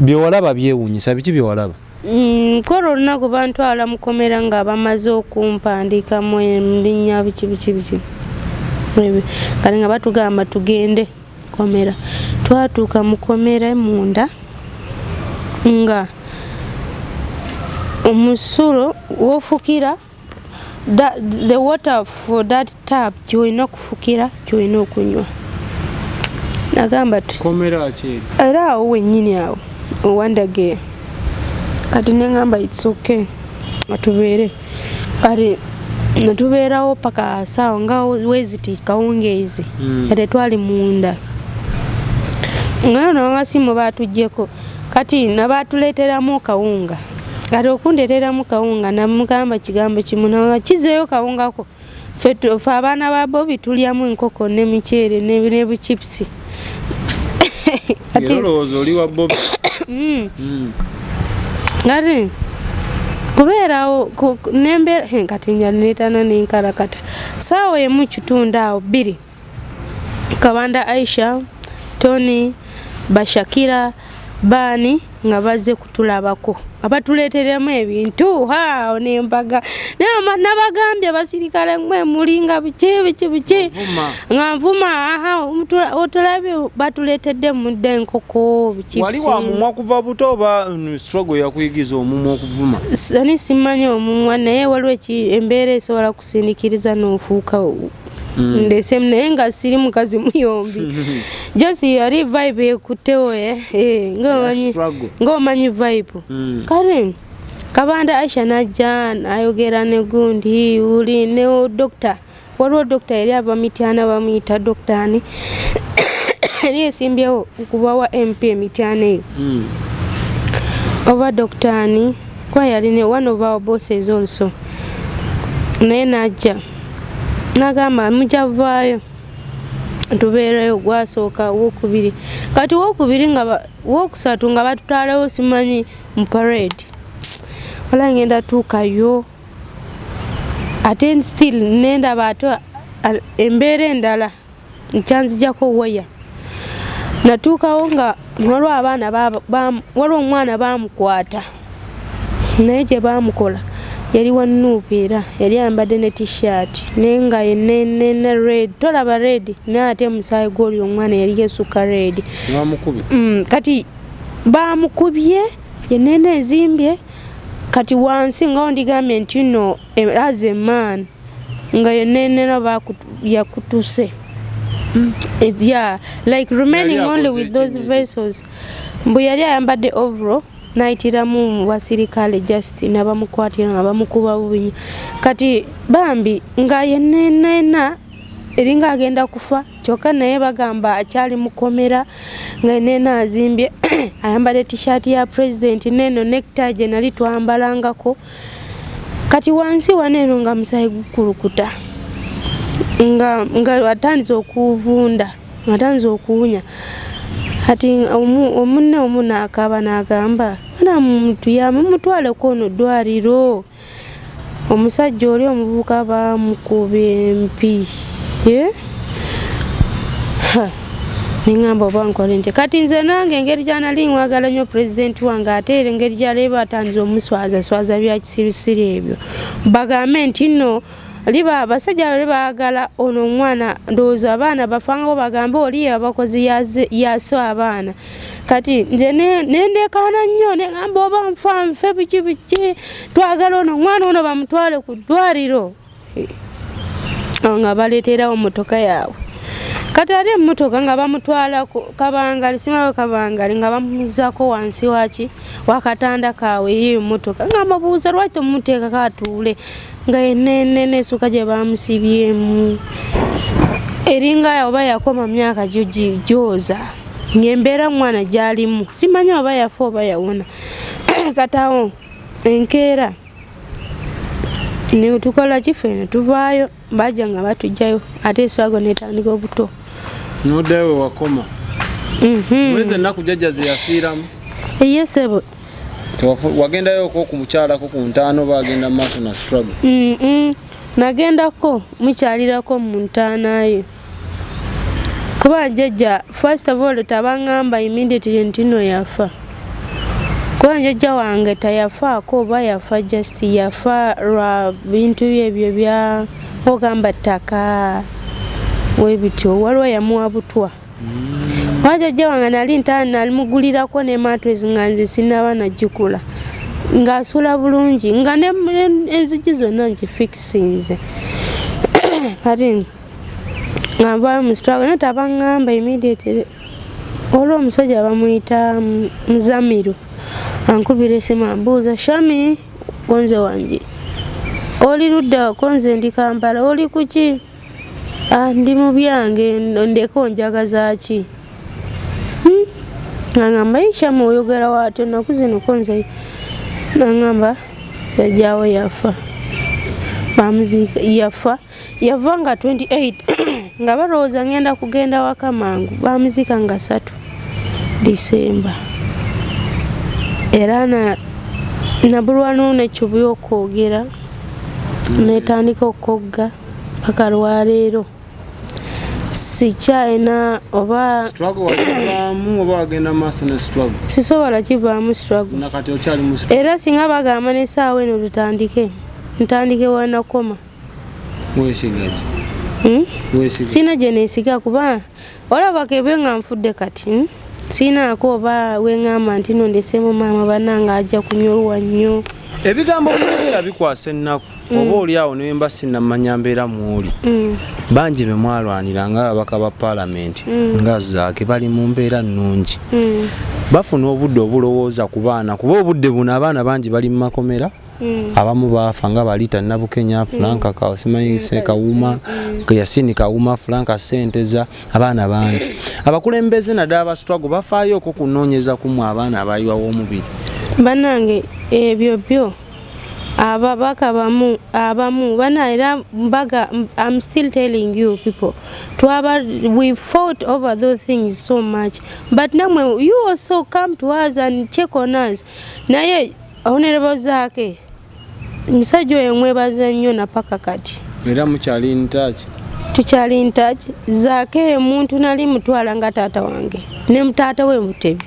Byewalaba byewunyisa. Biki byewalaba? Kwolwo olunaku bantwala mukomera nga bamaze okumpandiikamu erinnya, biki biki biki. Ebyo. Kale nga batugamba tugende komera. Twatuuka mukomera munda nga omusulo wofukira, the water for that tap gyolina okufukira, gyolina okunywa. Nagamba Komera kyeri? Era awo wennyini awo owandage. Kati neŋamba, "It's okay, atubeere." Kati netubeerawo paka saawa nga weziti kawungeezi. Kati twali munda nga nabamasimu batuggyeko. Kati nabatuleeteramu kawunga. Kati okundeeteramu kawunga, namugamba kigambo kimu, naga kizeeyo kawungako. Ffe abaana ba Bobi tulyamu enkoko n'emiceere ne buchipusi. Era olowooza oli wa Bobi. Kati kubeerawo nembeera kati nja neetana nenkalakata saawa 1 kitundu awo 2, Kabanda Aisha, Tony, Bashakira, baani nga bazze kutulabako, nga batuleeteremu ebintu awo nembaga. Naye nabagambye, "Basirikale mwe mulinga biki biki biki." Vuma. Nga nvuma, aha, otulabye batuleetedde mudde enkoko biki. Wali biki. Wa mumwa kuva buto oba struggle yakuyigiza omumwa okuvuma? Ani simanyi omumwa, naye waliwo embeera esobola kusindikiriza n'ofuuka ndesemu, naye nga siri mukazi muyombi, just yali vibe ekuttewo, Struggle. Ng'omanyi vibe. Kale Kabanda Aisha najja nayogera ne gundi uli ne dokita. Waliwo dokita yali ava Mityana, bamuyita dokita ani, yali esimbyewo okubawa MP emityana eyo. Oba dokita ani, kuba yali ne one of our bosses also. Naye najja nagamba, "Mujja vaayo." Tubeerayo gwasooka, wokubiri, kati wokubiri nga wokusatu nga batutwalawo simanyi mu parade. Wala ngenda tuukayo ate still nendaba ate embeera endala nkyanzijako waya. Natuukawo nga waliwo abaana waliwo omwana bamukwata, naye gye bamukola yali wa NUP, era yali ayambadde ne T-shirt, naye nga ne red, tolaba red, naye ate musaayi gwoli omwana yali yesuka red. Bamukubye? Kati bamukubye yenene ezimbye. Kati wansi nga ondigambye nti no, as a man nga yenenera yakutuse. Yeah, like remaining Yali only akoze with those ekintu? vessels. Mbu yali ayambadde overall, nayitiramu mu basirikale, just nabamukwatira nga bamukuba bubi nnyo. Kati bambi nga yenenena eringa agenda kufa, kyokka naye bagamba akyali mukomera, nga yenena azimbye, ayambadde T-shirt ya president neno necktie gye nali twambalangako. Kati wansi waneeno nga musayi gukulukuta, nga atandise okuvunda, nga atandise okuwunya. Kati omunne omu naakaba n'agamba, "Ana mutuyambe, mutwaleko ono ddwaliro." Omusajja oli omuvubuka bamukuba empi. Eh? Ha, neŋŋamba oba nkole ntya? Kati nze nange engeri gyanali nwagala nnyo pulezidenti wange, ate era engeri gyaleeba atandise omuswaza swaza bya kisirusiri ebyo, bagambe nti nno liba abasajja bali baagala ono omwana, ndowooza abaana bafangako, bagambe oli abakozi yase abaana. Kati nze nendekaana nnyo, neŋŋamba oba nfa nfe, biki biki, twagala ono omwana ono bamutwale ku ddwaliro. Awo nga baleeterawo motoka yaabwe. Kati ate emmotoka nga bamutwala Kabangali, simawe Kabangali, nga bamuzaako wansi waki wakatanda kaabwe eyo emmotoka. Nga mbabuuza, "Lwaki tomuteekako atuule?" Nga yenenene essuuka gye bamusibyemu eringa oba yakoma myaka gyo gyoza ng'embeera mwana gy'alimu, simanyi oba yafa oba yawona. Kati awo enkeera netukola kife ne tuvaayo, bajja nga batugjayo, ate eswago netandika obuto. Noddayo we wakoma? Mwezi ennaku jjajja ze yafiiramu? Eye sebo. Wagendayoko okumukyalako ku ntaano, bagenda mu maaso na struggle? Nagendako mukyalirako mu ntaanayo, kuba jjajja first of all tabaŋŋamba immediately nti no yafa. Kuba njajja wange tayafaako, oba yafa, just yafa lwa bintu byebyo bya ogamba ttaka webityo, waliwo yamuwa butwa. Kuba jjajja wange nali nalimugulirako ne mattress nga nze sinaba nagikula, ng'asula bulungi, nga enzigi zonna ngifikisinze. Kati nga nvaayo mu struggle, naye tabaŋŋamba immediately. Olwo omusajja bamuyita Muzamiru ankubira esimu, ambuuza, "Shami, gonze wange, oli ludda?" "Konze ndi Kampala." "Oli kuki?" "Ah, ndi mu byange, ndeko onjagaza ki?" Naŋŋamba, "Yi Shami, oyogera waati ennaku zino?" Konze naŋŋamba, "Jjajjaawo yafa, bamuziika, yafa, yava nga 28, nga balowooza ngenda kugenda waka mangu. Bamuziika nga 3 Disemba." Era nabulwanu nekibuya okwogera, netandika okukogga paka lwaleero sikyalina oba Struggle wagivaamu oba wagenda maaso ne struggle? Sisobola kivaamu struggle. Nakati okyali mu struggle? Era singa bagamba nesaawa eno tutandike, ntandike wanakoma. Wesigaki? Hmm? Wesiga? Sina gye neesiga, kuba olaba kebe nga nfudde kati, Siinaako oba weŋŋamba nti no ndesemu maama bannange ajja kunyolwa nnyo. Ebigambo byogera bikwasa ennaku, oba oli awo nemba sinnamanya mbeera mwoli. Bangi be mwalwanira nga ababaka ba paalamenti nga Zaake bali mu mbeera nnungi, bafuna obudde obulowooza ku baana, kuba obudde buno abaana bangi bali mu makomera, abamu baafa nga Balita Nabukenya, Franka simanyi Kawuma, Yasini Kawuma, Franka Senteza, abaana bangi. Abakulembeze naddala ba struggle bafaayo okwo kunoonyeza kumwe abaana abayiwawo omubiri? Bannange, ebyo byo ababaka bamu abamu bana, era mbaga, I'm still telling you people, twaba we fought over those things so much, but namwe you also come to us and check on us. Naye Honorable Zaake, musajja oyo mwebaza nnyo napaka kati. Era mukyali in touch? Tukyali in touch. Zaake omuntu nali mutwala nga taata wange ne mutaata we Mutebi.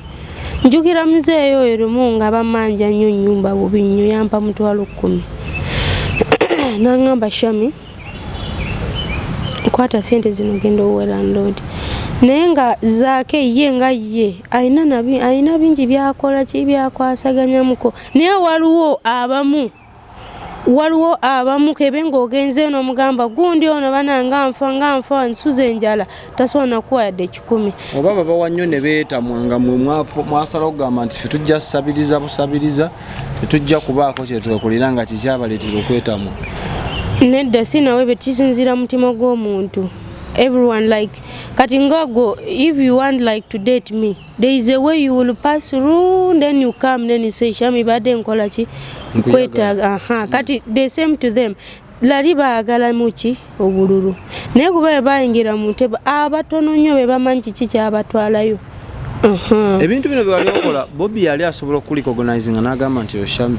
Njukira muzeeyo oyo lumu nga bamanja nnyo nnyumba bubi nnyo, yampa 100,000, naŋŋamba, "Shami, kwata sente zino, genda owe landlord." Naye nga Zaake ye nga ye alina bingi byakola ki byakwasaganyamuko, naye waliwo abamu kebe ng'ogenze n'omugamba gundi ono bana nga nfa, nga nfa, nsuza enjala, tasobola nakuwa yadde 100. Oba babawa nnyo ne beetamwa, nga mwe mwasalawo okugamba nti ffe tujja kusabiriza busabiriza, tetujja kubaako kyetwekolera, nga kikyabaleetera okwetamwa? Nedda, si nawe bwe kisinziira mutima gw'omuntu. Everyone, like kati ngago, if you want like to date me, there is a way you will pass through, then you come, then you say, "Shami, badde nkola ki?" Nkuyaga. Kwetaaga. Aha, kati the same to them, lali baagala muki obululu, naye kuba bwe bayingira mu ntebe, abatono nnyo be bamanyi kiki kyabatwalayo. Aha. Ebintu bino byewali okola, Bobi yali asobola okurecognizinga n'agamba nti oshami?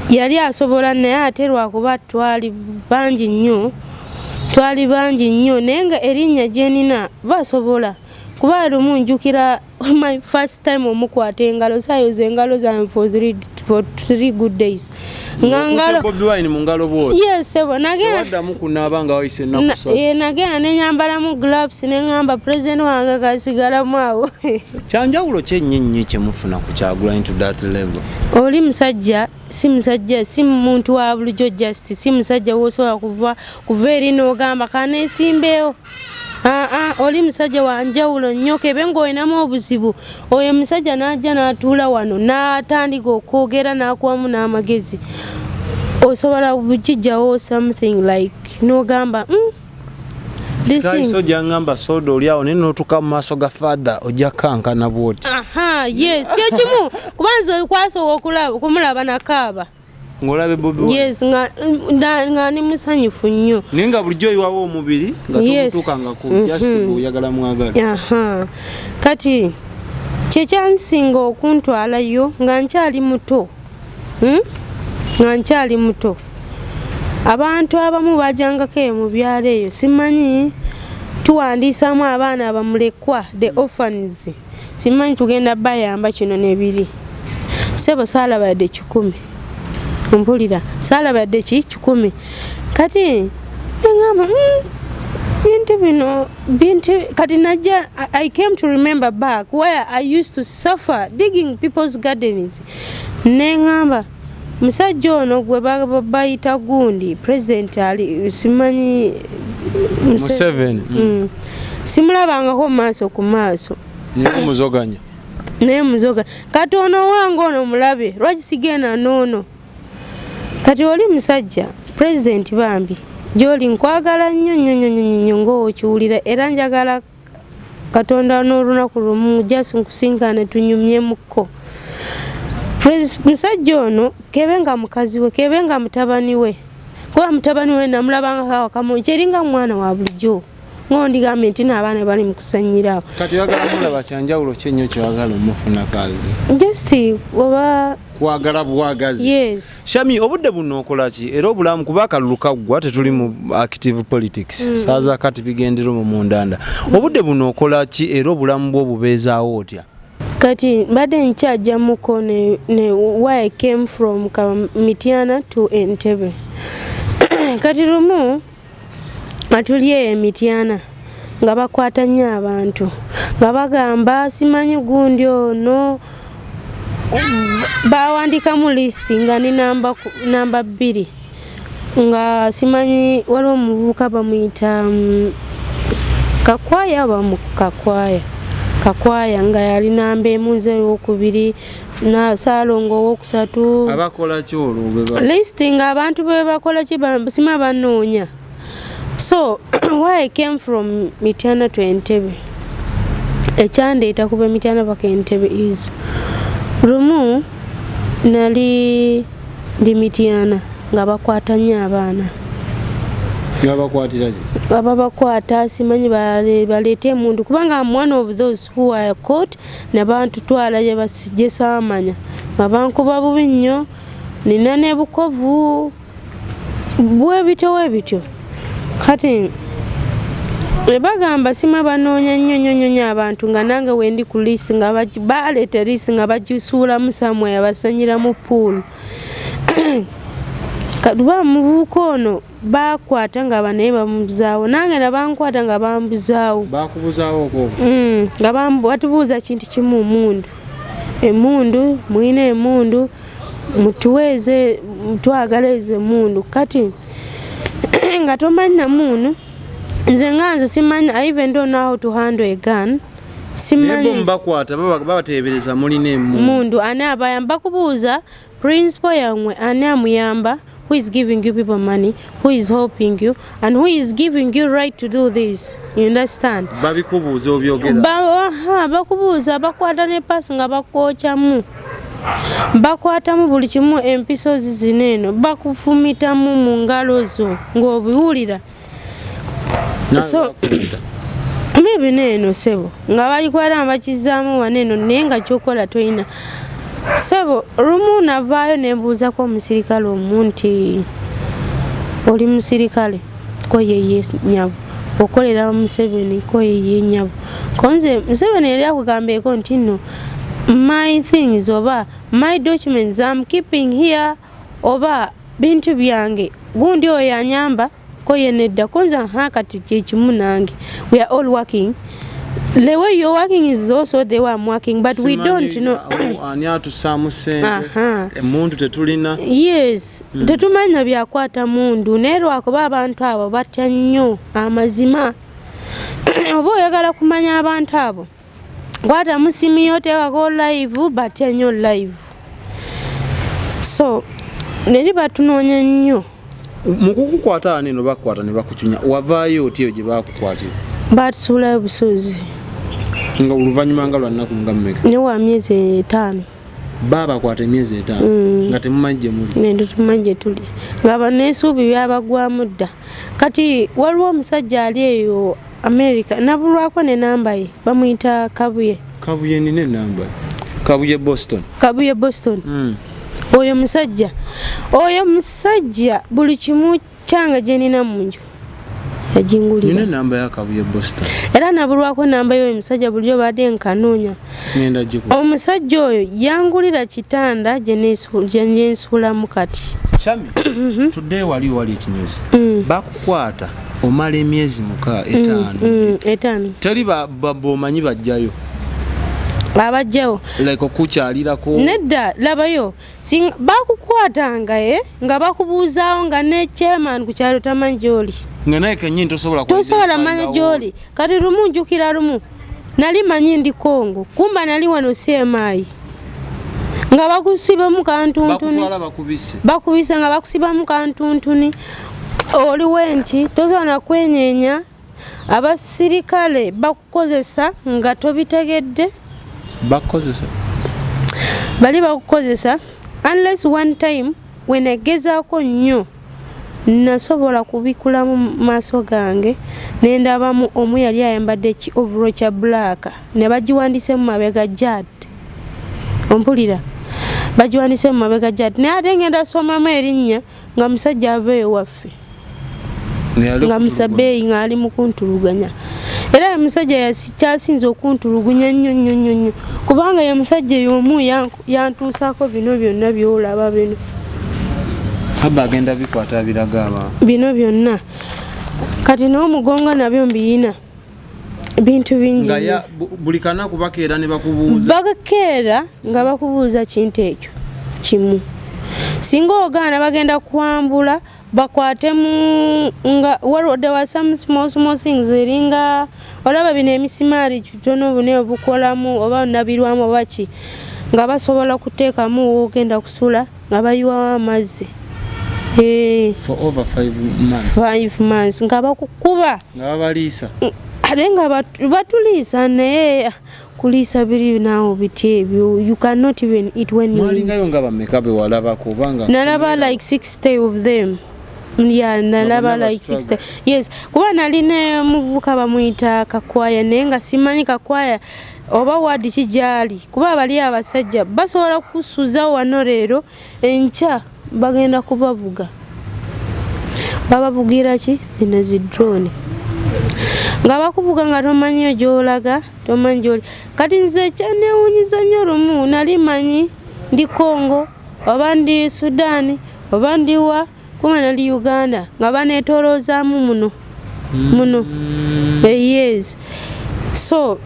Yali asobola, naye ate lwakuba twali bangi nnyo, twali bangi nnyo, naye nga erinnya gyenina basobola. Kuba lumu njukira my first time omukwata engalo, sayoza engalo zange for 3 good days, nga ngalo Bobi Wine mu ngalo bwoti? Yes sebo, nagenda. Tewaddamu kunaaba nga wayise ennaku 3? Nagenda nenyambalamu gloves, neŋŋamba president wange kasigalamu awo. Kyanjawulo kyenyo ennyo kyemufuna ku Kyagulanyi to that level? Oli musajja, si musajja, si muntu wa bulijjo, just si musajja wosobola kuva eri n'ogamba kaneesimbeewo. Aa, oli musajja wa njawulo nnyo. Kebe ng'olinamu obuzibu, oyo musajja n'ajja n'atuula wano n'atandika okwogera n'akuwamu n'amagezi, osobola bukijjawo something like n'ogamba, this Sikaali thing." Soja ngamba soda oli awo, naye n'otuuka mu maaso ga father ojja kankana bwoti. Aha, yes, kyekimu, kuba nze kwasooka okumulaba nakaaba. Ng'olabe Bobi Wine? Yes, nga ndi musanyufu nnyo. Naye nga bulijjo oyiwawo omubiri nga tomutuukangako, just bw'oyagala mwagala. Aha, kati kyekyansinga okuntwalayo nga nkyali muto, Nga nkyali muto, abantu abamu bajangako eyo mu byalo eyo, simanyi tuwandiisamu abaana abamulekwa, the orphans, simanyi tugenda bayamba kino nebiri. Sebo, saalaba yadde 100. Mpulira, saalaba yadde ki 100. Kati neŋamba, bintu bino bintu." Kati najja, I came to remember back where I used to suffer digging people's gardens. Neŋamba, musajja ono gwe bayita gundi, president ali simanyi. Museveni. Simulabangako maaso ku maaso. Naye muzoganya. Naye muzoga. Kati ono wange ono mulabe, lwaki sigenda noono? Kati oli musajja president, bambi gyoli, nkwagala nnyo nnyo nnyo nnyo nnyo ng'okiwulira, era njagala Katonda n'olunaku lumu just nkusinkane tunyumyemuko. Musajja ono, kebe nga mukazi we, kebe nga mutabani we, kuba mutabani we namulabangako awakamu kyeringa mwana wa bulijjo, ng'ondigambye nti n'abaana bali mu kusanyirawo. Kati oyagala mulaba, kyanjawulo ki ennyo kyoyagala omufuna kazi? Just oba Kwagala bwagazi? Yes. Shami, obudde buno okola ki era obulamu? Kuba akalulu kaggwa, tetuli mu active politics. Saaza kati bigendera omwo mundanda. Obudde buno okola ki era obulamu bwo obubeezaawo otya? Kati mbadde nkyajjamuko ne where I came from, ka Mityana to Entebe. Kati lumu nga tuli eyo Emityana, nga bakwata nnyo abantu, nga bagamba simanyi gundi ono, bawandikamu lisiti nga ni namba 2, nga simanyi waliwo omuvubuka bamuyita Kakwaya, bamu Kakwaya, nga yali namba 1, nze owokubiri, na Saalongo owokusatu. Abakola ki olwo Lisiti nga abantu bwe bakola ki, sima banoonya. So where I came from, Mityana to Entebe, ekyandeeta kuba Mityana paka Entebe is lumu nali ndi Mityana nga bakwata nnyo abaana. Babakwatira ki? Ababakwata simanyi baleete emundu, kubanga am one of those who are caught, ne bantutwala gye saamanya, nga bankuba bubi nnyo, nina ne bukovu bwebityo webityo. Kati ne bagamba sima banoonya nnyo nnyo nnyo nnyo abantu, nga nange wendi ku list, nga baleeta list nga bagisuulamu somewhere, basanyiramu pool. Kati muvubuka ono bakwata nga banaye bamubuzaawo, nange nabankwata nga bambuzaawo. Bakubuzaawo okwo? Nga batubuuza kintu kimu, mundu, emundu mwina, emundu mutuweeze, twagala ezo emundu. Kati nga tomanyi namundu, nze nga nze simanyi, I even don't know how to handle a gun. Naye bo Simanyi. Mubakwata babateebereza mulina emmundu. Mundu ani abayamba? Bakubuuza principal yammwe ani amuyamba, who is giving you people money, who is helping you and who is giving you right to do this, you understand? Babikubuuza, obyogera? Aha, bakubuuza, bakwata ne paasi nga bakwokyamu, bakwatamu buli kimu, empisozi zino eno bakufumitamu mu ngalo zo ng'obiwulira. Nawe bakufumita. Maybe neeno sebo nga bagikwata nga bakizaamu wano eno, naye nga kyokola toyina. Sebo, lumu navaayo nembuuzako omusirikale omu nti, "Oli musirikale?" Ko yeye, "Nyabo." "Okolera Museveni?" Ko yeye, "Nyabo." Konze Museveni yali akugambyeko nti nno my things oba my documents am keeping here, oba bintu byange gundi oyo yanyamba? Ko ye nedda. Konze ha, kati kyekimu nange, we are all working. The way you're working is also the way I'm working, but we Simanyi don't know. Ani atusaamu ssente. Aha. Emuntu tetulina. Yes, tetumanyi na byakwata mundu, naye lwakuba abantu abo batya nnyo amazima. Oba oyagala kumanya abantu abo, kwata musimu yo, teekako live, batya nnyo live. So neri batunoonya nnyo. Mu kukukwata ani eno, bakukwata ne bakucunya, wavaayo otya eyo gye bakukwatira? Batusuulayo busozi. Nga oluvannyuma nga lwa nnaku nga mmeka? Ne wa myezi 5. Baabakwata emyezi 5 nga temumanyi gye muli? Nende tumanyi gye tuli, nga baneesuubi byabagwamu dda. Kati waliwo omusajja ali eyo America, nabulwako ne namba ye, bamuyita Kabuye. Kabuye nina enamba, Kabuye Boston. Kabuye Boston. Oyo musajja buli kimu kyange gye nina mu nju Yagingulira. Nina enamba ya Kabuye Boston. Era nabulwako enamba y'oyo omusajja, bulijjo badde nkanoonya. Ngenda giku. Omusajja oyo yangulira kitanda gye nensulamu kati. Shami, tudde wali wali ekinyozi. Bakukwata omala emyezi 5. 5. Teri bomanyi bajjayo. Abajjawo. Like okukyalirako. Nedda, labayo. Bakukwatanga nga bakubuuzaawo nga ne chairman ku kyalo tamanyi gy'oli. Nga naye kennyini tosobola Tosobola manya gy'oli. Kati lumu njukira lumu nali manyi ndi Congo, kumba nali wano CMI. Nga bakusibamu kantuntuni. Bakutwala bakubise. Bakubise nga bakusibamu kantuntuni. Oliwo nti tosobola na kwenyeenya, abasirikale bakukozesa nga tobitegedde. Bakukozesa? Bali bakukozesa unless one time wenegezaako nnyo nasobola kubikulamu maaso gange ne ndabamu omu yali ayambadde ki overall kya black ne bagiwandiise mu mabega Jad. Ompulira? Bagiwandiise mu mabega Jad. Naye ate ngenda somamu erinnya nga musajja aveeyo waffe. Nga musabeeyi ng'ali mu kuntuluganya. Era ye musajja kyasinze okuntulugunya nnyo nnyo nnyo nnyo. Kubanga ye musajja y'omu yantuusaako bino byonna by'olaba bino. Abba agenda bikwata biraga abantu. Bino byonna. Kati n'omugongo nabyo mbiyina. Bintu bingi. Nga buli kanaku bakeera ne bakubuuza. Bakeera nga bakubuuza kintu ekyo kimu. Singa ogaana bagenda kwambula bakwatemu nga waliwo there were some small small things eringa olaba bino emisimaali kitono bune obukolamu oba nabirwamu oba ki nga basobola kuteekamu w'ogenda kusula nga bayiwawo amazzi. For over 5 months. 5 months nga bakukuba. Nga babaliisa. Ate nga batuliisa naye kuliisa biri naawe biti ebyo you cannot even eat when you Mwalingayo nga bameka be walabako obanga nalaba like 60 of them. Yeah, nalaba like 60. Yes, kuba nali ne muvuka bamuyita Kakwaya naye nga simanyi Kakwaya oba wadi ki gy'ali kuba bali abasajja basobola kusuza wano leero enkya bagenda kubavuga. Babavugira ki zino zi drone. Nga bakuvuga nga tomanyi gy'olaga, tomanyi gy'oli. Kati nze kyanneewuunyiza nnyo lumu nali manyi ndi Congo oba ndi Sudan oba ndi wa kuma nali Uganda nga baneetooloozaamu muno muno. Yes. So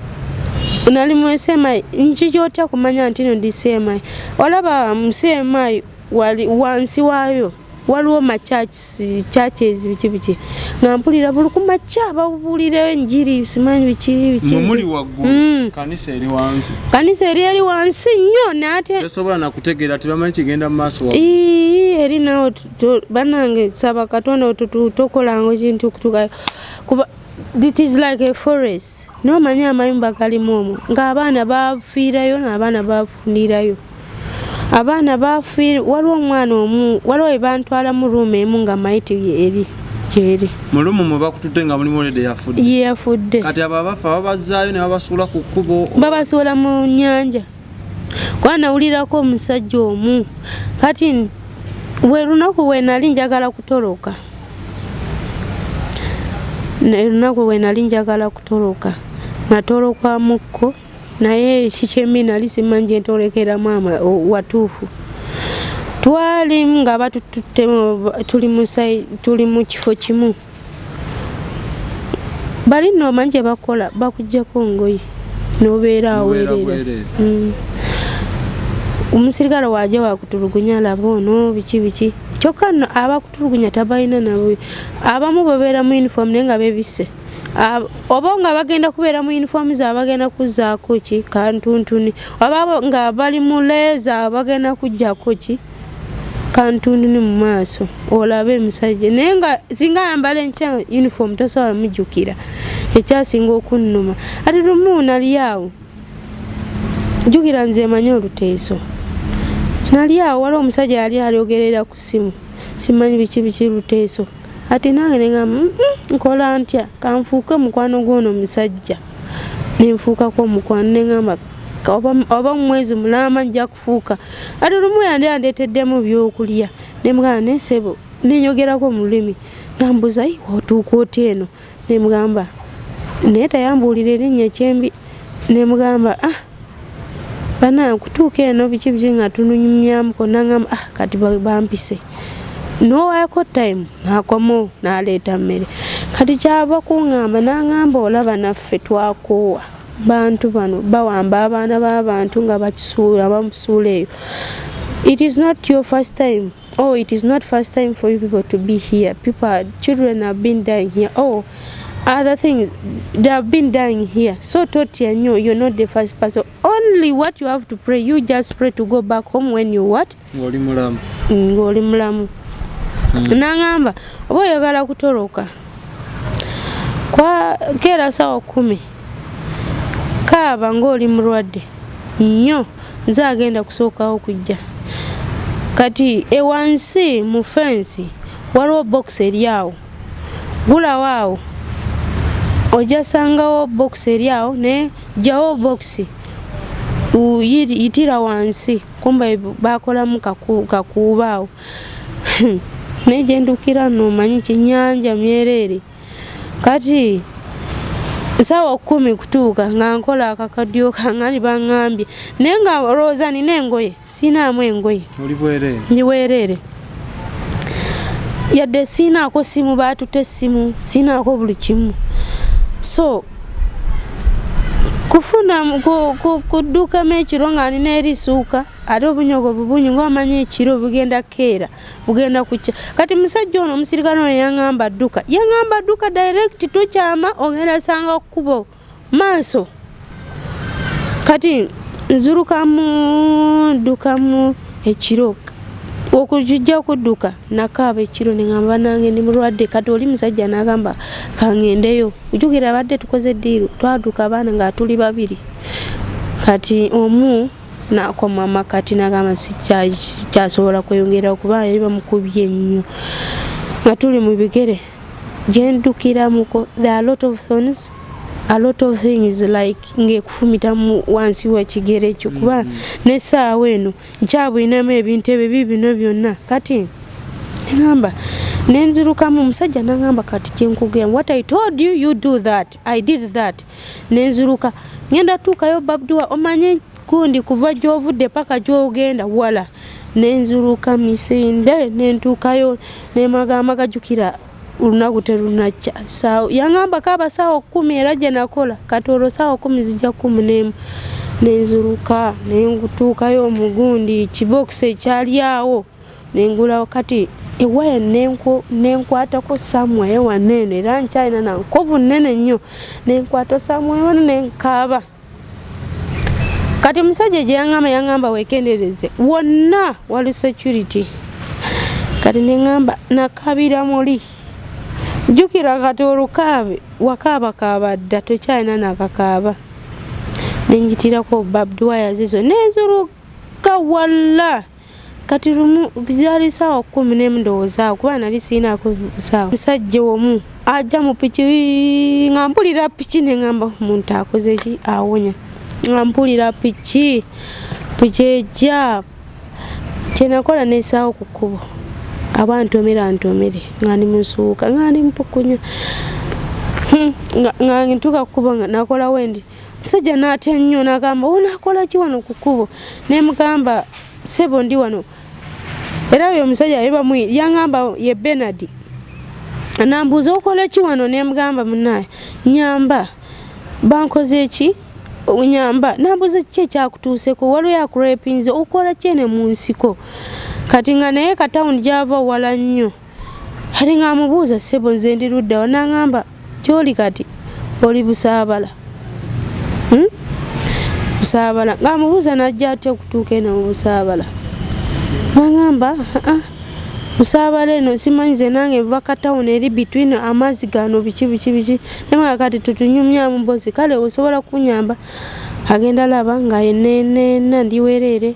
nali mu CMI nkiki otya kumanya nti no ndi CMI. Olaba mu CMI wali wansi waayo waliwo ma churches biki biki nga mpulira buli ku makya babuulira enjiri simanyi biki biki. Mwe muli waggulu, kanisa eri wansi. Kanisa eri wansi nnyo n'ate tosobola na kutegeera tebamanyi kigenda mu maaso waggulu. Eri naawe bannange saba Katonda tokolanga ekintu kutuukayo kuba it is like a forest. N'omanyi amayumba galimu omwo ng'abaana bafiirayo n'abaana bafunirayo. Abaana bafiira waliwo omwana omu waliwo we bantwala mu room emu nga mayiti eri gyeri. Mu room mwe bakututte nga mulimu already yafudde. Ye yafudde. Kati abo abafa babazzaayo ne babasuula ku kkubo. Babasuula mu nnyanja. Kuba nawulirako omusajja omu kati we lunaku we nali njagala kutoloka. Lunaku we nali njagala kutoloka. Natolokamukko naye kikyembi nali simanyi gye ntolekeramu watuufu. Twali nga batututte tuli mu kifo kimu. Bali nno omanyi kye bakola bakuggyako ngoye n'obeera aweerera. Omusirikale wajja wakutulugunya alaba ono biki biki. Kyokka nno abakutulugunya tabalina nabo. Abamu babeera mu uniform naye nga beebisse. Oba nga bagenda kubeera mu uniform zaabwe bagenda kuzzaako ki kantuntuni. Oba nga bali mu leeza bagenda kuggyako ki kantuntuni mu maaso olabe omusajja. Naye nga singa ayambala enkya uniform tosobola mujjukira. Kyekyasinga okunnuma. Ate lumu nali awo. Jjukira nze manyi oluteeso. Nali awo waliwo omusajja yali alyogerera ku ssimu. Simanyi biki biki luteeso. Ati nange ne ngamba nkola ntya kanfuuke mukwano gw'ono omusajja. Ne nfuukako omukwano ne ngamba oba mwezi mulamba nja kufuuka. Ate lumu yandi andeeteddemu byokulya. Ne mugamba naye ssebo ne nyogerako mu lulimi. Nambuuza, "Ai, otuuka otya eno?" Nemugamba, naye tayambuulira erinnya kyembi. Nemugamba, "Ah, bana kutuuka eno biki biki," nga tunyumyamuko. Nagamba, "Ah, kati bampise nowayako time." Nakomawo naleeta mmere. Kati kyava kuŋŋamba, naŋŋamba, "Olaba naffe twakoowa bantu bano bawamba abaana b'abantu nga bakisuula, bamusuula eyo. It is not your first time. Oh, it is not first time for you people to be here. People are, children have been dying here. Oh, other things, they have been dying here. So totya nnyo, you're not the first person. Only what you have to pray, you just pray to go back home when you what?" Ng'oli mulamu. Ng'oli mulamu. N'aŋŋamba, "Oba oyagala kutoloka kwa keera sawa 10, kaaba ng'oli mulwadde nnyo, nze agenda kusookawo kujja. Kati ewansi mu fensi waliwo bokisi eri awo, gulawo awo, ojja sangawo bokisi eri awo, naye jjawo bokisi, yitira wansi." Kumba bakolamu kakuuba awo. Naye gyendukira nomanyi kinyanja myereere. Kati 10:00 kutuuka nga nkola akakadyo kangani baŋŋambye, naye nga olowooza nina engoye, siinaamu engoye. Oli bwereere. Ndi bwereere, yadde siinaako simu, baatutte essimu, siinaako buli kimu. So kufuna kuddukamu ekiro nga nina erisuuka, ate obunyogo bubunyi ngaomanyi ekiro bugenda keera, bugenda kukya. Kati musajja ono, omusirikale ono, yaŋŋamba dduka, yaŋŋamba dduka direct, tokyama, ogenda sanga kkubo maaso. Kati nzulukamu, ddukamu ekiro okujja okudduka, nakaaba ekiro, neŋamba, "Nange ndi mulwadde." Kati oli musajja nagamba kangendeyo. Ojjukira abadde tukoze deal, twadduka abaana nga tuli babiri. Kati omu nakomama, kati nagamba sikyasobola kweyongera kuba yali bamukubye nnyo nga tuli mu bigere. Gyendukiramuko, there are a lot of thorns, a lot of things, like ng'ekufumita wansi w'ekigere ekyo, kuba n'essaawa eno nkyabwinamu ebintu ebyo bibino byonna. Kati ngamba nenzirukamu, omusajja nagamba, "Kati kyenkugamba, what I told you, you do that." I did that, nenziruka, ngenda tuukayo babduwa, omanye gundi kuva gyovudde paka gyogenda wala. Nenziruka misinde nentuukayo, nemagamba, gajukira olunaku terunakya. Yaŋamba kaaba 10:00, era gye nakola. Kati olwo 10:00 zijja 11, nenziruka nengutuukayo omugundi kibokisi ekyali awo, nengulawo. Kati ewaya nenkwatako samwaye waneeno, era nkyalina nankovu nnene nnyo. Nenkwata samwaye wano, nenkaaba. Kati omusajja gye yaŋŋamba, yaŋŋamba, "Weekendereze, wonna wali security." Kati neŋŋamba, nakabira muli, jjukira kati olukaabe wakaabakaaba dda, tokyalina nakakaaba. Nenjitirako barbed wires ezo, nenzuruka walla. Kati lumu zaali 11:00 ndowooza, kuba nali siinaako saawa. Musajja omu ajja mu piki, nga mpulira piki, neŋŋamba, "Omuntu akoze ki awonya?" Nga mpulira piki, piki ejja. Kyenakola, nesaawo ku kkubo, aba ntomera ntomere, nga ndi musuuka, nga ndi mpukunya, nga ntuuka ku kkubo, nakolawo endi. Musajja n'atya nnyo, n'agamba, "Onaakola ki wano ku kkubo?" Nemugamba, "Sebo, ndi wano." Era oyo omusajja yaŋŋamba ye Benard, nambuuza, "Okola ki wano?" Nemugamba, "Munaye, nyamba, bankoze ki, nyamba." Nambuuza, "Ki ekyakutuuseko? Waliwo yakurepinze? Okola ki ene mu nsiko?" Kati nga naye katawuni gyava wala nnyo. Kati nga amubuuza, "Sebo, nze ndi luddawa?" Naŋŋamba, "Gyoli kati oli Busaabala, Busaabala." Ng'amubuuza, "Najja atya okutuuka eno mu Busaabala?" Naŋŋamba, "Aa, Busaabala eno simanyi, nze nange nva katawuni eri between amazzi gano, biki biki biki." Nemugamba, "Kati tutunyumyamu mbozi, kale osobola kunyamba?" Agenda laba nga eneeneena ndi wereere,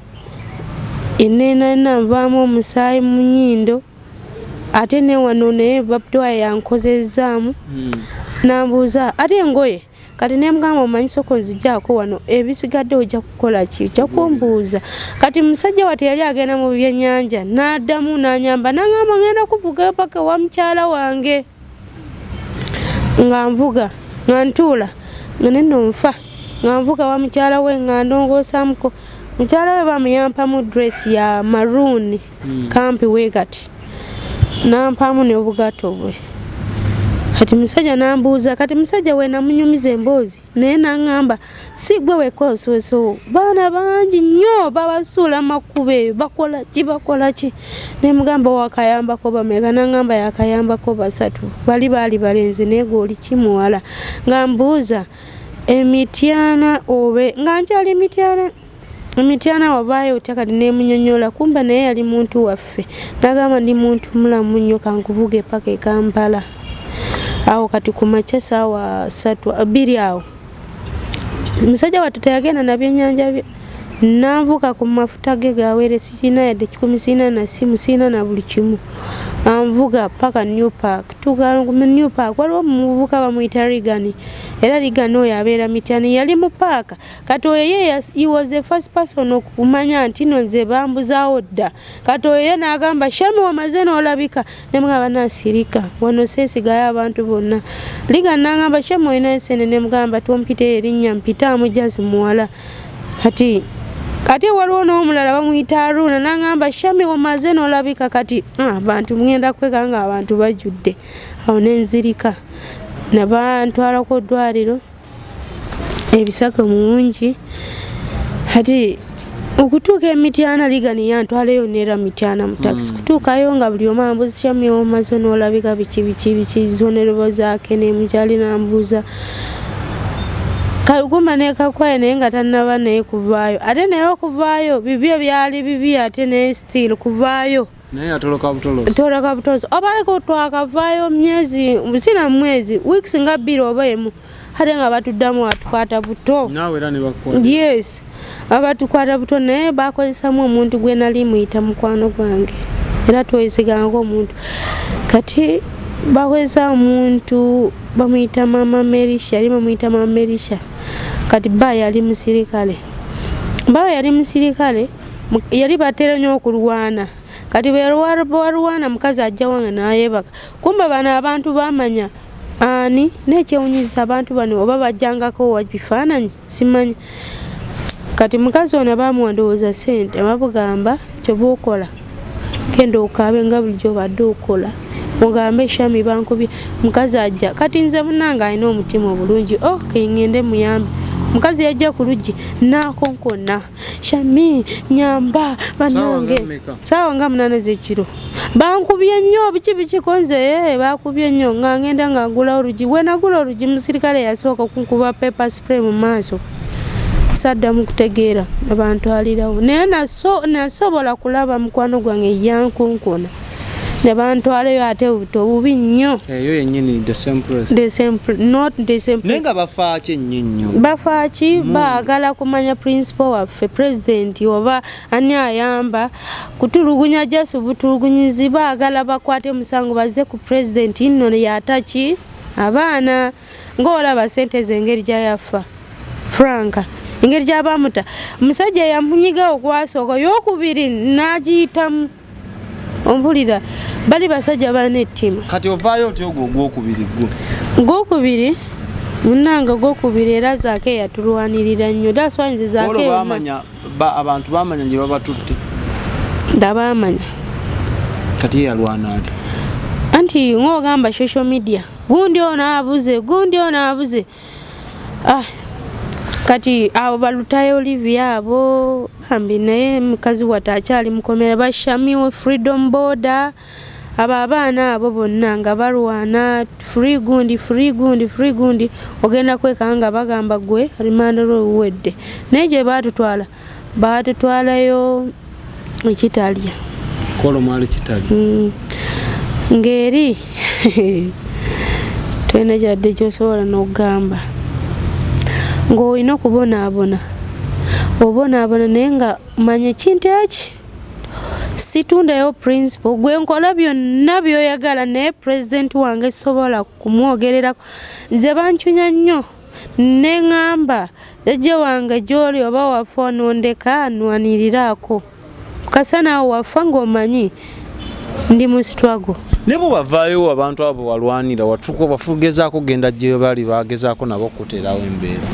eneeneena nvaamu omusaayi mu nnyindo, ate ne wano naye barbed wire yankozezaamu. Nambuuza, "Ate engoye?" Kati nemugamba, omanyi soko nzijaako wano, ebisigadde ojja kukola ki? Ojja kumbuuza. Kati musajja wate yali agenda mu byennyanja, n'addamu n'anyamba, naŋŋamba ngenda kuvuga paka wa mukyala wange. Nga nvuga, nga ntuula, nga nenno nfa, nga nvuga wa mukyala we, nga ndongoosamuko. Mukyala we bamuyampamu dress ya maroon kampi we, kati nampamu n'obugatto bwe. Kati musajja nambuuza, kati musajja we namunyumiza emboozi, naye naŋŋamba, si gwe wekka osoosewo, baana bangi nnyo babasuula makubo eyo, bakola ki, bakola ki? Nemugamba, wakayambako bameka? Naŋŋamba yakayambako basatu, bali baali balenzi, naye gwe oli kimuwala. Nga mbuuza emityana obe nga nkyali emityana, emityana wavaayo otya? Kati nemunyonyola, kumba naye yali muntu waffe. Nagamba, ndi muntu mulamu nnyo, kankuvuga epaka e Kampala. Awo kati ku makya saawa 3 2 awo, musajja wattu teyagenda na byennyanja bye, nanvuka ku mafuta ge gawere, sikirina yadde 100, sirina na simu, sirina na buli kimu. Anvuga paka New Park. Tuuka mu New Park, waliwo omuvubuka bamuyita Rigani, era Rigani oyo abeera Mityana, yali mu paaka. Kati oyo ye he was the first person okumanya nti no nze bambuzaawo dda. Kati oyo ye n'agamba, Shami, wamaze n'olabika. Nemugamba, nasirika wano, seesigayo abantu bonna. Rigani n'agamba, Shami, olina esente? Nemugamba, tompita erinnya, mpitaamu Jazi muwala. Kati ate waliwo n'omulala bamuyita Aruna, n'agamba, Shami, wamaze n'olabika. Kati abantu mugenda kweka nga abantu bajjudde awo, nenzirika, nabantwalako ddwaliro ebisaka mungi. Kati okutuuka emityana, Ligani yantwalayo neera Mityana mu takisi. Kutuukayo nga buli omu ambuuza, Shami, omaze n'olabika, biki biki biki? Zonerebo zaake nemukyali nambuuza kaguma nekakwaye, naye nga tannaba naye kuvaayo. Ate naye okuvaayo bibyo byali bibi, ate naye still kuvaayo. Naye atoloka butolosi. Toloka butozi, obaleko twakavaayo myezi sina mwezi, weeks nga 2 oba 1, ate nga batuddamu atukwata buto. Naawe era ne bakukwata? Yes, abatukwata buto, naye bakozesamu omuntu gwe nali muyita mukwano gwange, era twesiganga omuntu. Kati bakozesa omuntu bamuyita Mama Merisha, yali bamuyita Mama Merisha. Kati ba yali musirikale, ba yali musirikale, yali batera nnyo okulwana. Kati bwalwana, mukazi ajja wange nayebaka, kumbe bano abantu bamanya ani nekyewunyiza abantu bano oba bajjangako wa bifaananyi simanyi. Kati mukazi ono bamuwa ndowooza sente, babugamba, kyoba okola, genda okaabe nga bulijjo obadde okola, ogambe Shami bankubye. Mukazi ajja, kati nze munange alina omutima obulungi, oh, kengende muyambe. Mukazi yajja ku luggi nakonkona, Shami, nyamba banange. Mmeka? Saawa nga 8 z'ekiro, bankubye nnyo, biki biki, konze bakubye nnyo. Nga ngenda nga ngula oluggi, bwe nagula oluggi, musirikale yasooka okunkuba pepper spray mu maaso, saddamu kutegeera, nebantwalirawo. Naye nasobola kulaba mukwano gwange yankonkona, ne bantwalayo, ate buto bubi nnyo. Eyo yennyini, the same place? The same not the same Naye place. Nga bafaaki ennyo ennyo? Bafaaki? Baagala kumanya principal waffe, president, oba ani ayamba kutulugunya, jasi butulugunyizi. Baagala bakwate musango bazze ku president nno yataki abaana. Ngaolaba sente zengeri gyayafa Franka, engeri gyabamuta, musajja yamunyiga okwasooka, yokubiri n'agiyitamu. Ompulira, bali basajja balina ettima. Kati ovaayo otya ogwo ogwokubiri gwo? Gwokubiri munange, gwokubiri era Zaake yatulwanirira nnyo. That's why nze Zaake Olwo yonna bamanya abantu bamanya gye babatutte? Ndabamanya. Kati ye yalwana ati? Anti ng'ogamba social media, gundi ono abuze, gundi ono abuze. Ah, kati abo balutayo Olivia, abo bambi, naye mukazi watte akyali mukomera. Bashamiwe Freedom Border, abo abaana abo bonna nga balwana free gundi, free gundi, free gundi. Ogenda kwekanga nga bagamba gwe remand lwewedde. Naye gye baatutwala, baatutwalayo ekitalya. Kolo mwali kitali? Ng'eri tolina kyadde kyosobola n'okugamba ng'olina okubonaabona, obonaabona, naye nga manya ekintu eki situndayo principal gwe nkola byonna byoyagala, naye pulezidenti wange sobola kumwogererako. Nze bancunya nnyo. Neŋŋamba jjajja wange gy'oli oba wafa nondeka nwaniriraako kasa naawe wafa ng'omanyi ndi mu struggle. Ne bwe wavaayo abantu abo walwanira watuuka bafugezaako genda gye bali bagezaako nabo okuteerawo embeera?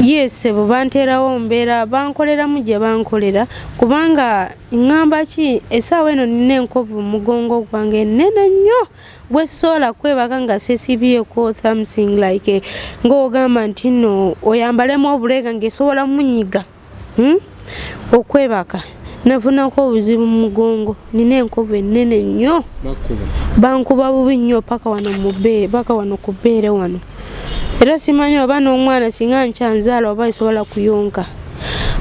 Yes, bwe banteerawo mbeera, bankoleramu gye bankolera, kubanga ŋŋamba ki, essaawa eno nina enkovu mu mugongo gwange ennene nnyo gwe sisobola kwebaka nga seesibyeko something like ng'ogamba nti nno oyambalemu obuleega ng'esobola munyiga, Okwebaka nafunako obuzibu mu mugongo, nina enkovu ennene nnyo. Bakuba? Bankuba bubi nnyo paka wano mu bbeere, paka wano ku bbeere wano, era simanyi oba n'omwana singa nkyanzaala oba esobola kuyonka.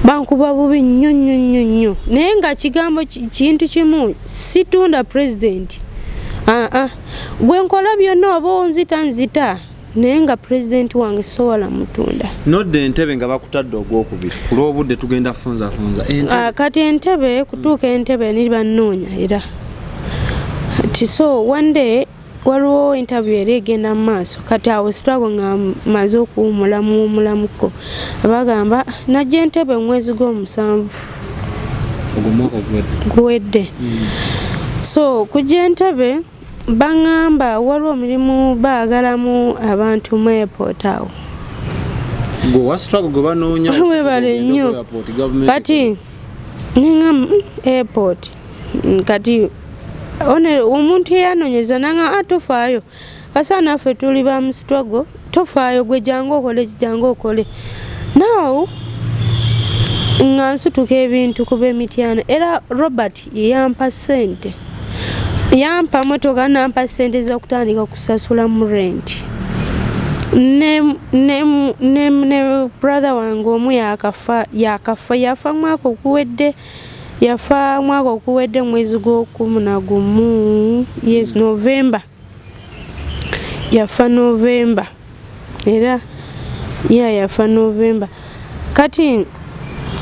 Bankuba bubi nnyo nnyo nnyo nnyo, naye nga kigambo kintu kimu, situnda pulezidenti. Aa, gwe nkola byonna oba onzita nzita, naye nga pulezidenti wange sisobola mutunda. Nodda Entebe nga bakutadde ogwokubiri ku lw'obudde, tugenda funzafunza Entebe. Ah, kati Entebe kutuuka Entebe ni bannoonya era ti so one day waliwo interview era egenda mu maaso. Kati awo struggle nga maze okuwumulamu wumulamuko, bagamba najja Entebe mwezi gw'omusanvu. Ogwo mwaka oguwedde? Guwedde. So kujja Entebe baŋŋamba waliwo omulimu baagalamu abantu mu airport awo. Gwe wa struggle gwe banoonya? Webale nnyo. Kati neŋŋamba, airport." Kati one omuntu eyanonyeza nanga, "Ah, tofaayo, kasa naffe tuli ba mu struggle, tofaayo, gwe jangu okole, jangu okole." Now nga nsituka ebintu kuba emityana, era Robert yampa sente, yampa motoka, nampa sente z'okutandika kusasula mu rent. Ne brother wange omu yakafa, yakafa, yafa mwaka okuwedde, yafa mwaka okuwedde mwezi gw'okumu na gumu, yes, November, yafa November, era ya yafa November. Kati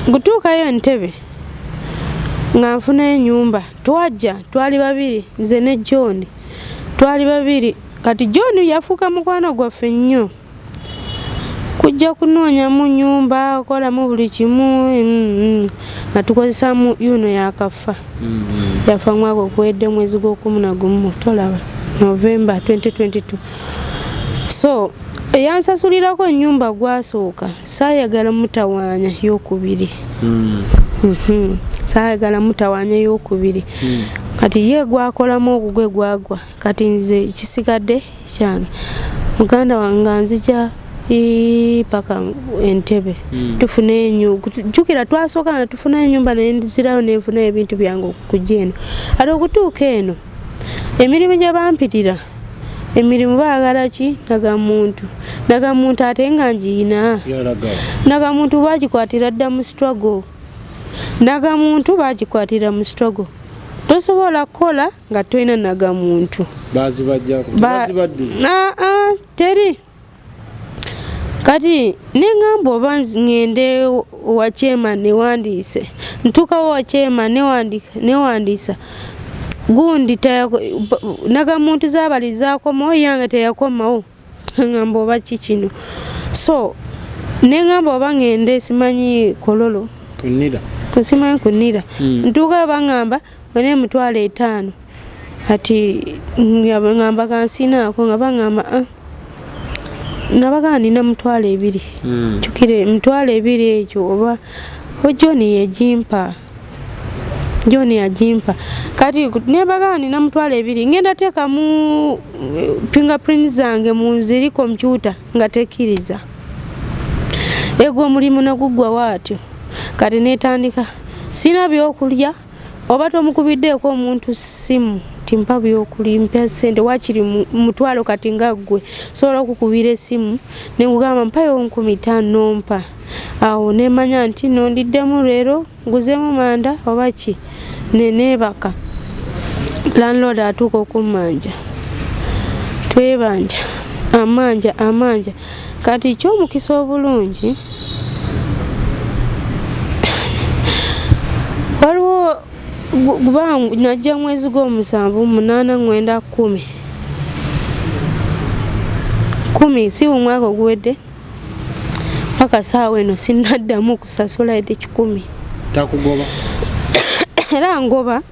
gutuukayo Ntebe nga nfunayo enyumba, twajja twali babiri, nze ne John twali babiri. Kati John yafuuka mukwano gwaffe nnyo, kujja kunoonyamu nyumba, kukolamu buli kimu, nga tukozesamu yuno yakafa. Yafa mwaka okuwedde mwezi gw'okumu na gumu, tolaba, November 2022. So eyansasulirako ennyumba gwasooka saayagala mutawaanya yokubiri. Saayagala mutawaanya yokubiri. Kati ye gwakolamu ogugwe gwagwa, kati nze kisigadde kyange muganda wange nga nzija paka Entebe. Tufuna enyu, jjukira twasooka nga tufuna enyumba, nenzirayo nenfuna ebintu byange okujja eno. Ate okutuuka eno emirimu gye bampitira, emirimu baagala ki? Nagamuntu, nagamuntu, ate nga ngiyina. Yalagawa? Nagamuntu bagikwatira dda mu struggle, nagamuntu bagikwatira mu struggle. Tosobola kukola nga tolina nagamuntu. Bazibajjako? Tebazibaddiza? Aa, teri. Kati neŋŋamba oba ŋŋende wa chairman newandiise, ntuukawo wa chairman newandiisa gundi nagamuntu zabali zakomawo, yange teyakomawo. Ŋŋamba oba ki kino? So neŋŋamba oba ŋŋende simanyi Kololo. Kunira? Simanyi kunira. Ntuukayo baŋŋamba one 50,000. Ati ŋŋamba kansinaako, nga baŋŋamba, "Ah." Nabagaa nina 20,000. Jjukire 20,000 ekyo oba o John yegimpa, John yagimpa. Kati nebagaa nina 20,000, ngenda teekamu fingerprint zange mu ziri kompyuta nga tekkiriza. Egwo omulimu neguggwawo atyo. Kati netandika sina byokulya, oba tomukubiddeeko omuntu ssimu nti mpa byokulya, mpa sente wakiri mutwalo. Kati nga ggwe sobola okukubira essimu nenkugamba mpayo 5,000, nompa awo nemanya nti nondiddemu leero nguzemu manda oba ki, neneebaka. Landlord atuuka okummanja, twebanja amanja amanja. Kati kyomukisa obulungi waliwo guba najja mwezi gw'omusanvu, munaana, mwenda, 10, 10, si omwaka oguwedde. Paka saawa eno sinnaddamu kusasula yadde 100. Takugoba? Era ngoba,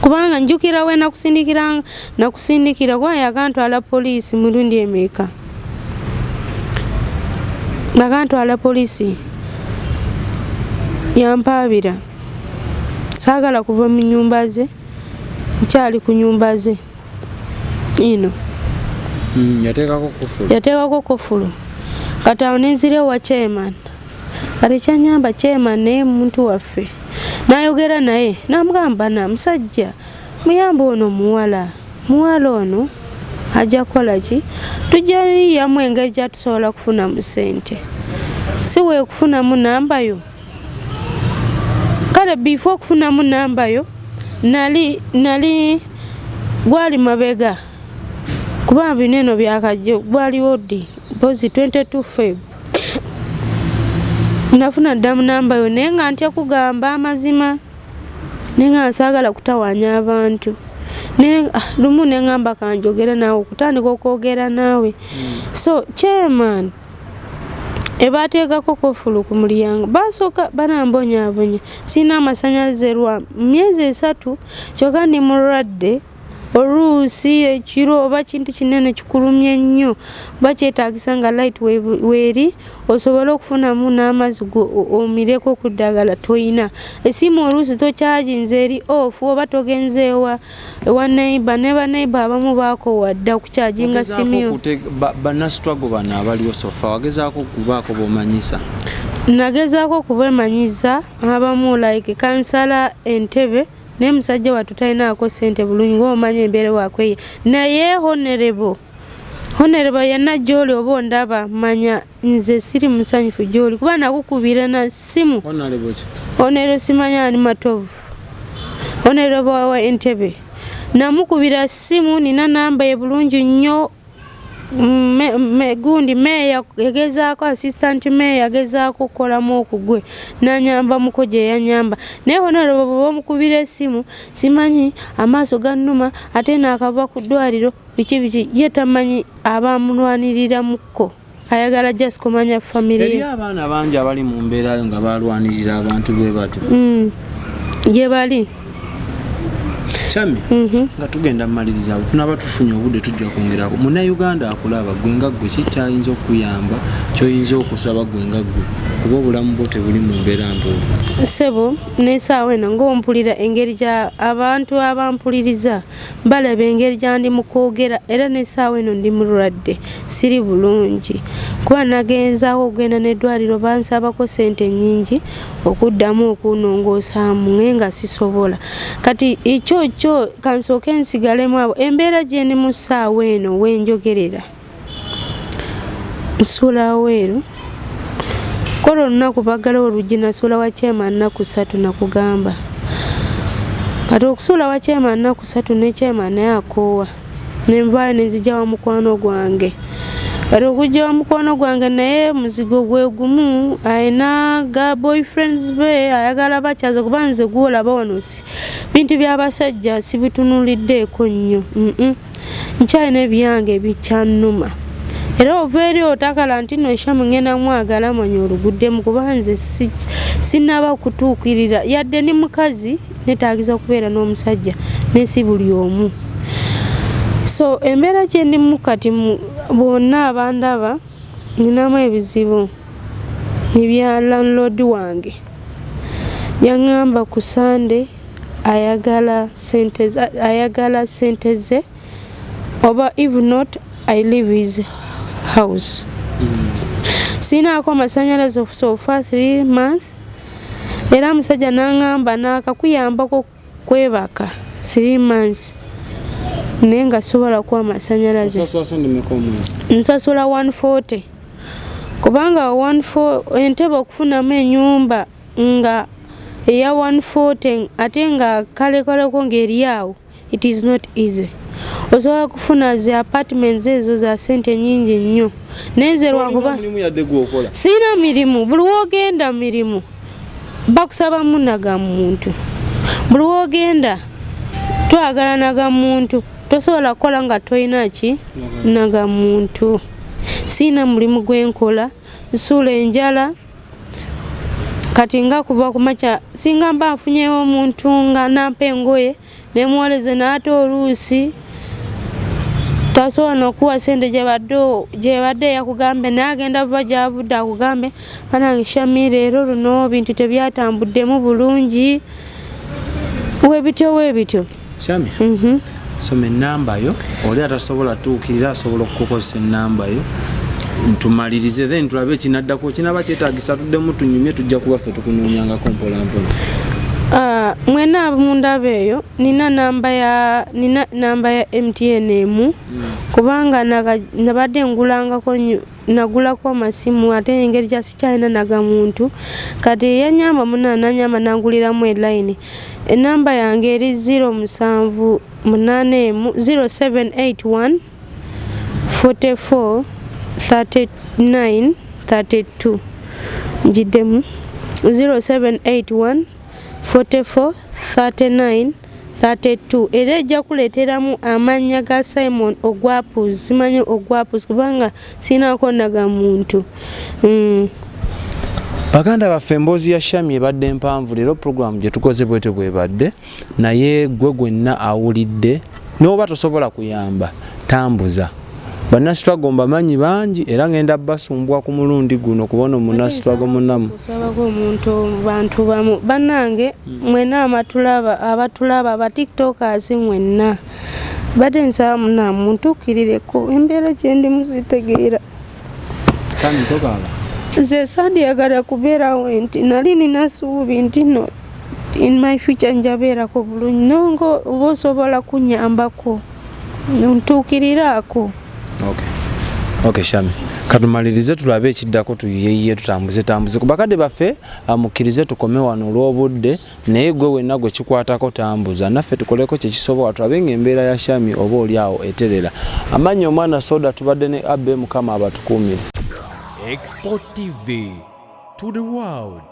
kubanga njukira we nakusindikira kuba yakantwala poliisi mirundi emeka, nakantwala poliisi yampaabira. Saagala kuva mu nyumba ze, nkyali ku nyumba ze ino. Yateekako kufulu. Yateekako kufulu. Kati awo nenzira ewa chairman. Kati kyanyamba chairman naye muntu waffe, nayogera naye namugamba, na musajja muyambe ono muwala, muwala ono ajja kukola ki, tujja yiyamu engeri gyatusobola kufunamu ssente, si weekufunamu nambayo. Kale before okufunamu nambayo nali gwali mabega, kuba bino eno byakajjo gwaliwo ddi, mpozi 22 Feb nafuna ddamu nambayo, naye nga ntya kugamba amazima, naye nga nsaagala kutawaanya abantu. Lumu neŋŋamba kanjogere naawe, okutandika okwogera naawe. So chairman ebateekako kofulu ku mulyango, basooka banambonyaabonya, sirina amasanyalaze lwa myezi 3, kyokka ndi mulwadde. Oluusi ekiro oba kintu kinene kikulumye nnyo, oba kyetaagisa nga light weeri osobole okufunamu n'amazzi omireko ku ddagala, toyina. Essimu oluusi tokyaginze, eri off, oba togenze ewa neighbor, ne baneighbor abamu baakoowa dda okukyaginga simu. Bannastruggle bano abaliwo so far, wagezaako okubaako b'omanyisa? Nagezaako okubemanyiza abamu, like kansala Entebe, naye musajja wattu talinaako ssente bulungi, ngaomanya embeera wakweye. Naye honorable yenna gy'oli oba ondaba, manya nze siri musanyufu gy'oli, kuba nakukubira na ssimu. Honorable ki? Honorable simanya ani Matovu, honorable wa Entebe, namukubira ssimu, nina namba ye bulungi nnyo. Gundi meeya yagezaako, assistant meeya yagezaako okukolamu okugwe nanyamba muko gye yanyamba, naye honorable bwe bamukubira essimu, simanyi amaaso gannuma, ate naakava ku ddwaliro, biki biki, ye tamanyi abamulwaniriramukko, ayagala just kumanya family Eri ye. Abaana bangi abali mu mbeera nga balwanirira abantu bwe batyo. Gye bali. Kyami, nga tugenda mumaliriza, tunaba tufunye obudde tujja kwongerako. Munnayuganda akulaba, gwe nga ggwe, ki kyayinza okukuyamba, kyoyinza okusaba gwe nga ggwe, kuba obulamu bwo tebuli mu mbeera ntuufu? Ssebo, n'essaawa eno ng'ompulira, engeri gya abantu abampuliriza balaba engeri gyandi mu kwogera, era n'essaawa eno ndi mulwadde, siri bulungi, kuba nagenzaako okugenda n'eddwaliro, bansabako ssente nnyingi okuddamu okunongoosaamu, naye nga sisobola. Kati ekyo kyo kansooke nsigalemu abo embeera gye ndi mu ssaawa eno wenjogerera. Nsuula weeru kola olunaku baggalawo oluggi, nasuula wa chairman nnaku 3. Nakugamba kati okusuula wa chairman nnaku 3, ne chairman naye akoowa, nenvaayo nenzija wa mukwano gwange. Kati okujja wa mukwano gwange naye muzigo gwe gumu, alina ga boyfriends be ayagala bakyaza, kuba nze gwolaba wano si bintu by'abasajja sibitunuliddeeko nnyo. Nkyalina ebyange ebikyannuma, era ova eri otakala nti no eshamu ngenda mwagala, manya oluguddemu, kuba nze sinaba kutuukirira yadde ndi mukazi netaagisa okubeera n'omusajja nesi buli omu. So embeera gyendimu kati, bonna abandaba, ninamu ebizibu ebya landlord wange. Yaŋŋamba ku Sande ayagala sente ze, oba if not I leave his house. Sinaako amasanyalaze so far 3 months, era omusajja n'aŋŋamba naakakuyambako kwebaka 3 months, naye nga sobola kuwa amasanyalaze. Osasula sente mmeka omwezi? Nsasula 140, kubanga 14 Entebe okufunamu enyumba nga eya 140 ate nga kalekaleko ng'eri awo, it is not easy. Osobola kufuna zi apartments ezo za sente nyingi nnyo, naye nze lwakuba Mulimu yadde gwokola? Siina mirimu. Buli wogenda mirimu bakusaba munaga muntu, buli wogenda twagala naga muntu, tosobola kukola nga tolina ki naga muntu. Siina mulimu gwenkola. Nsula enjala. Kati nga kuva ku makya singa mba nfunyewo omuntu nga nampa engoye nemuwoleze, naye ate oluusi tasobola nokuwa sente gyebadde yakugambe, naye agenda buba gyavudde akugambe, "Banange Shami, leero luno bintu tebyatambuddemu bulungi," webityo webityo. Shami, soma enamba yo. Oli atasobola tuukirira asobola okukozesa enamba yo. Tumalirize, then tulabe ekinaddako. Kinaba kyetagisa tuddemu tunyumye, tujja kuba ffe tukunoonyangako mpolampola. Ah, mwena mundaba eyo, nina namba ya MTN emu, kubanga nabadde ngulangako nagulako amasimu, ate engeri gya sikyalina naga muntu. Kati yanyamba muna nanyamba nanguliramu elayini. Enamba yange eri 0781 0781 44 39 32. Ngiddemu: 0781 44 39 32. Era ejja kuleeteramu amannya ga Simon Ogwapus. Simanyi Ogwapus kubanga siinako naga muntu. Baganda baffe, emboozi ya Shami ebadde mpanvu leero. Puroguramu gye tukoze bwetyo bwebadde, naye gwe gwenna awulidde, n'oba tosobola kuyamba, tambuza. Bannastruggle mbamanyi bangi, era ngenda basumbwa ku mulundi guno kubona omunnastruggle munnamu. Kusabako omuntu, bantu bamu bannange mwenna abatulaba, abatulaba aba TikTokers mwenna, badde nsaba munamu ntuukirireko, embeera gyendimu zitegeera. Shami, tokaaba. Nze sandiyagala kubeerawo nti nali nina suubi nti no in my future njabeerako bulungi, nonga oba osobola kunyambako, ntuukiriraako. Okay, Shami, katumalirize tulabe ekiddako, tuyiyeyiye, tutambuze tambuze ku bakadde baffe. Mukkirize tukome wano olw'obudde, naye gwe wenna gwe kikwatako, tambuza naffe tukoleko kyekisobola, tulabe ng'embeera ya Shami oba oli awo eterera. Amannya omwana soda, tubadde ne Abe. Mukama abatukuumire. Export TV to the world.